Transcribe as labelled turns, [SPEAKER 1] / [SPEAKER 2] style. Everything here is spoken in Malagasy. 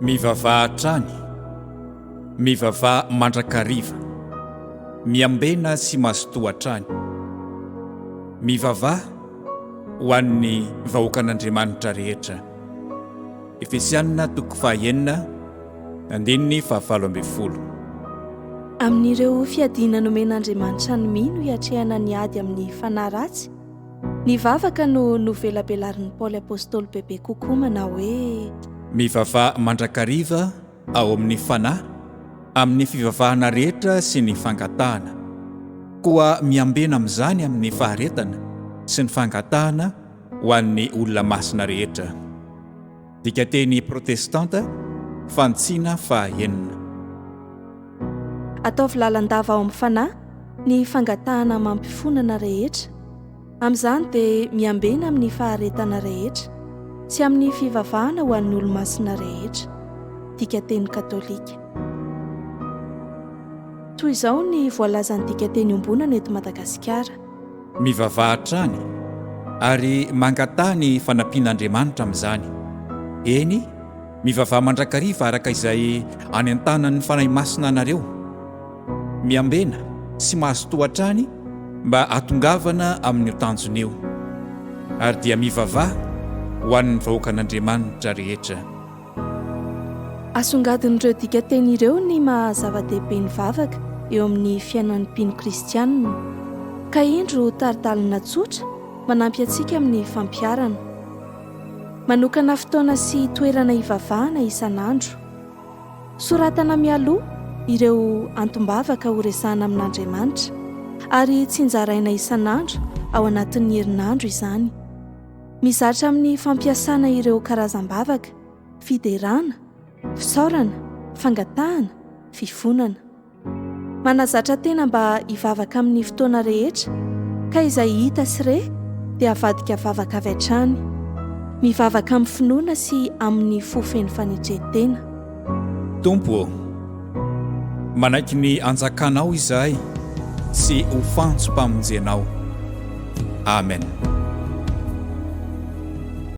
[SPEAKER 1] Mivavaha hatrany, mivavaha mandrakariva, miambena sy mazotoa hatrany. Mivavaha ho an'ny vahoakan'Andriamanitra rehetra. Efesiana toko fahaenina andininy fahavalo ambin'ny folo.
[SPEAKER 2] Amin'ireo fiadiana nomen'Andriamanitra ny mino hiatrehana ny ady amin'ny fanahy ratsy, ny vavaka no novelabelarin'i Paoly Apostoly bebe kokoa manao hoe.
[SPEAKER 1] Mivavaha mandrakariva ao amin'ny Fanahy amin'ny fivavahana rehetra sy ny fangatahana. Koa miambena amin'izany amin'ny faharetana sy ny fangatahana ho an'ny olona masina rehetra. Dikateny Protestanta, Fantsina fahaenina.
[SPEAKER 2] Ataovy lalandava ao amin'ny Fanahy ny fangatahana amam-pifonana rehetra. Amin'izany dia miambena amin'ny faharetana rehetra sy amin'ny fivavahana ho an'ny olomasina rehetra. Dikateny Katolika. Toy izao ny voalazan'ny dikateny iombonana eto Madagasikara.
[SPEAKER 1] Mivavaha hatrany ary mangataha ny fanampian'Andriamanitra amin'izany. Eny, mivavaha mandrakariva araka izay anentanan'ny Fanahy Masina anareo. Miambena sy mazotoa hatrany mba hahatongavana amin'io tanjona io. Ary dia mivavaha ho an'ny vahoakan'Andriamanitra rehetra.
[SPEAKER 2] Asongadin'ireo dikanteny ireo ny maha zava-dehibe ny vavaka eo amin'ny fiainan'ny mpino kristianina. Ka indro tari-dalana tsotra manampy antsika amin'ny fampiharana. Manokana fotoana sy toerana hivavahana isan'andro. Soratana mialoha ireo antom-bavaka horesahana amin'Andriamanitra ary tsinjaraina isan'andro ao anatin'ny herinandro izany. Mizatra amin'ny fampiasana ireo karazam-bavaka, fiderana, fisaorana, fangatahana, fifonana. Manazatra tena mba hivavaka amin'ny fotoana rehetra ka izay hita sy re dia avadika vavaka avy hatrany. Mivavaka amin'ny finoana sy amin'ny fo feno fanetren-tena.
[SPEAKER 1] Tompo ô, manaiky ny hanjakanao izahay sy ho fantsom-pamonjenao. Amen.